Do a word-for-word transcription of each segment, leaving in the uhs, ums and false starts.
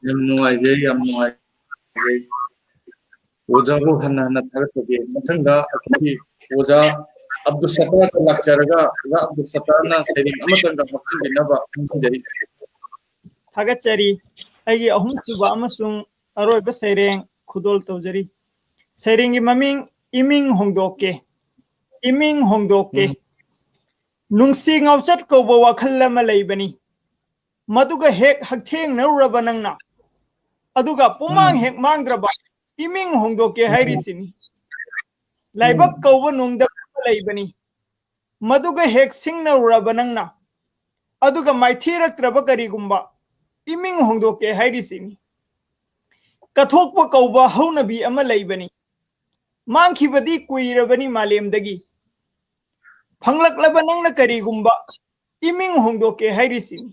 ꯌꯥꯝ ꯅꯨꯡꯉꯥꯏꯖꯩ, ꯌꯥꯝ ꯅꯨꯡꯉꯥꯏꯖꯩ꯫ ꯑꯣꯖꯥꯕꯨ ꯍꯟꯅ ꯍꯟꯅ ꯊꯥꯒꯠꯆꯒꯦ꯫ ꯃꯊꯪꯗ ꯑꯩꯈꯣꯏꯒꯤ ꯑꯣꯖꯥ ꯑꯕꯗꯨꯜ ꯁꯠꯇꯥꯔꯗ ꯂꯥꯛꯆꯔꯒ, ꯑꯣꯖꯥ ꯑꯕꯗꯨꯜ ꯁꯠꯇꯥꯔꯅ ꯁꯩꯔꯦꯡ ꯑꯃꯇꯪꯒ ꯍꯥꯞꯆꯤꯟꯕꯤꯅꯕ ꯈꯪꯖꯔꯤ꯫ ꯊꯥꯒꯠꯆꯔꯤ꯫ ꯑꯩꯒꯤ ꯑꯍꯨꯝꯁꯨꯕ ꯑꯃꯁꯨꯡ ꯑꯔꯣꯏꯕ ꯁꯩꯔꯦꯡ ꯈꯨꯗꯣꯜ ꯇꯧꯖꯔꯤ꯫ ꯁꯩꯔꯦꯡꯒꯤ ꯃꯃꯤꯡ ꯏꯃꯤꯡ ꯍꯣꯡꯗꯣꯛꯀꯦ꯫ ꯏꯃꯤꯡ ꯍꯣꯡꯗꯣꯛꯀꯦ꯫ ꯎꯝ꯫ ꯅꯨꯡꯁꯤ ꯉꯥꯎꯆꯠ ꯀꯧꯕ ꯋꯥꯈꯜ ꯑꯃ ꯂꯩꯕꯅꯤ꯫ ꯃꯗꯨꯒ ꯍꯦꯛ ꯍꯛꯊꯦꯡꯅꯔꯨꯔꯕ ꯅꯪꯅ, ꯑꯗꯨꯒ ꯄꯨꯃꯥꯡ ꯎꯝ꯫ ꯍꯦꯛ ꯃꯥꯡꯗ꯭ꯔꯕ ꯏꯃꯤꯡ ꯍꯣꯡꯗꯣꯛꯀꯦ ꯍꯥꯏꯔꯤꯁꯤꯅꯤ꯫ ꯂꯥꯏꯕꯛ ꯀꯧꯕ ꯅꯨꯡꯗꯝ ꯑꯃ ꯂꯩꯕꯅꯤ꯫ ꯃꯗꯨꯒ ꯍꯦꯛ ꯁꯤꯡꯅꯔꯨꯔꯕ ꯅꯪꯅ, ꯑꯗꯨꯒ ꯃꯥꯏꯊꯤꯔꯛꯇ꯭ꯔꯕ ꯀꯔꯤꯒꯨꯝꯕ ꯏꯃꯤꯡ ꯍꯣꯡꯗꯣꯛꯀꯦ ꯍꯥꯏꯔꯤꯁꯤꯅꯤ꯫ ꯀꯠꯊꯣꯛꯄ ꯀꯧꯕ ꯍꯧꯅꯕꯤ ꯑꯃ ꯂꯩꯕꯅꯤ꯫ ꯃꯥꯡꯈꯤꯕꯗꯤ ꯀꯨꯏꯔꯕꯅꯤ ꯃꯥꯂꯦꯝꯗꯒꯤ꯫ ꯐꯪꯂꯛꯂꯕ ꯅꯪꯅ ꯀꯔꯤꯒꯨꯝꯕ ꯏꯃꯤꯡ ꯍꯣꯡꯗꯣꯛꯀꯦ ꯍꯥꯏꯔꯤꯁꯤꯅꯤ꯫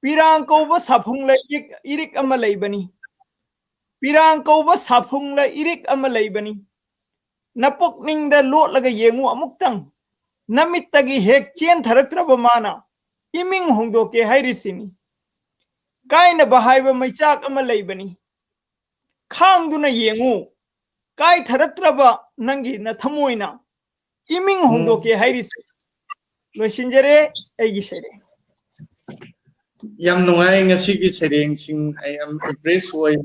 ꯄꯤꯔꯥꯡ ꯀꯧꯕ ꯁꯥꯐꯨꯡꯂ ꯏꯔꯤꯛ, ꯏꯔꯤꯛ ꯑꯃ ꯂꯩꯕꯅꯤ꯫ ꯄꯤꯔꯥꯡ ꯀꯧꯕ ꯁꯥꯐꯨꯡꯂ ꯏꯔꯤꯛ ꯑꯃ ꯂꯩꯕꯅꯤ꯫ ꯅꯄꯨꯛꯅꯤꯡꯗ ꯂꯣꯠꯂꯒ ꯌꯦꯡꯉꯨ ꯑꯃꯨꯛꯇꯪ꯫ ꯅꯃꯤꯠꯇꯒꯤ ꯍꯦꯛ ꯆꯦꯟꯊꯔꯛꯇ꯭ꯔꯕ ꯃꯥꯅ ꯏꯃꯤꯡ ꯍꯣꯡꯗꯣꯛꯀꯦ ꯍꯥꯏꯔꯤꯁꯤꯅꯤ꯫ ꯀꯥꯏꯅꯕ ꯍꯥꯏꯕ ꯃꯩꯆꯥꯛ ꯑꯃ ꯂꯩꯕꯅꯤ꯫ ꯈꯥꯡꯗꯨꯅ ꯌꯦꯡꯉꯨ꯫ ꯀꯥꯏꯊꯔꯛꯇ꯭ꯔꯕ ꯅꯪꯒꯤ ꯅꯊꯃꯣꯏꯅ ꯏꯃꯤꯡ ꯎꯝ꯫ ꯍꯣꯡꯗꯣꯛꯀꯦ ꯍꯥꯏꯔꯤꯁꯦ꯫ ꯂꯣꯏꯁꯤꯟꯖꯔꯦ ꯑꯩꯒꯤ ꯁꯩꯔꯦꯡ꯫ ꯌꯥꯝ ꯅꯨꯡꯉꯥꯏ ꯉꯁꯤꯒꯤ ꯁꯩꯔꯦꯡꯁꯤꯡ꯫ I am impressed ꯑꯣꯏ꯫